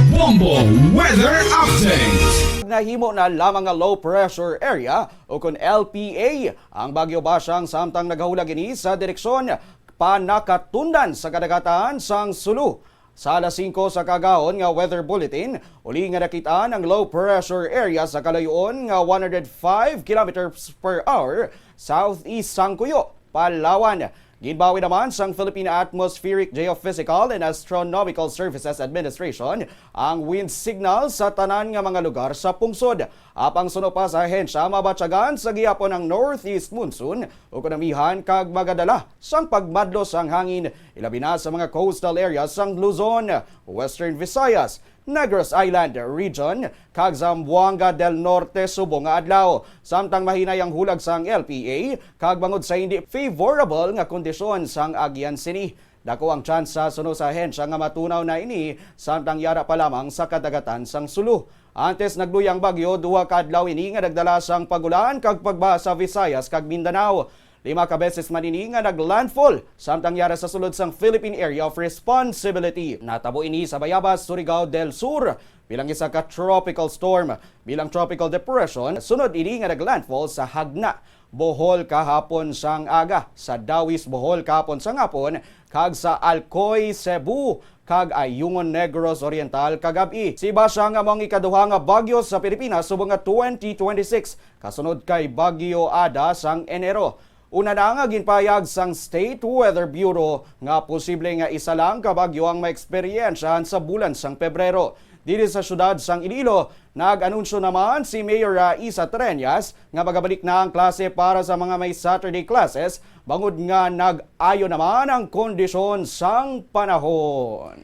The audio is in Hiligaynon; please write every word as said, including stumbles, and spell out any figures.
Bombo Weather Update. Nahimo na lamang nga low pressure area o kon L P A ang Bagyo Basyang, samtang nagahulag ini sa direksyon panakatundan sa kadagatan sang Sulu. Sa alas singko sa kaagahon nga weather bulletin, uli nga nakit-an ang low pressure area sa kalayoon nga one hundred five kilometers per hour southeast sang Cuyo, Palawan. Ginbawi naman sang Philippine Atmospheric, Geophysical, and Astronomical Services Administration ang wind signal sa tanan nga mga lugar sa pungsod. Apang suno pa sa ahensya, mabatyagan sa gihapon ang northeast monsoon, ukon amihan kag magadala sang pagmadlo sang hangin, ilabi na sa mga coastal areas sang Luzon, Western Visayas, Negros Island Region, kag Zamboanga del Norte subong nga adlaw. Samtang mahinay ang hulag sang L P A, kag bangod sa hindi favorable nga kondisyon sang agian sini, dako ang tsansa suno sa ahensya nga matunaw na ini samtang yara pa lamang sa kadagatan sang Sulu. Antes nagluya ang bagyo, duha ka adlaw ini nga nagdala sang pag-ulan kag pagbaha sa Visayas kag Mindanao. Lima ka beses man ini nga naglandfall samtang yara sa sulod sang Philippine Area of Responsibility. Natabo ini sa Bayabas, Surigao del Sur, bilang isa ka tropical storm, bilang tropical depression. Sunod ini nga naglandfall sa Jagna, Bohol kahapon sang aga, sa Dawis, Bohol kahapon sang hapon, kag sa Alcoy, Cebu, kag Ayungon, Negros Oriental kagab-i. Si Basya nga mao ang ikaduha nga bagyo sa Pilipinas subong nga twenty twenty-six, kasunod kay Bagyo Ada sang Enero. Una na nga ginpahayag sang State Weather Bureau nga posible nga isa lang ka bagyo ang maeksperyensyahan sa bulan sang Pebrero. Diri sa siyudad sang Iloilo, nag-anunsyo naman si Mayor Raisa Treñas nga magabalik na ang klase para sa mga may Saturday classes, bangod nga nag-ayo naman ang kondisyon sang panahon.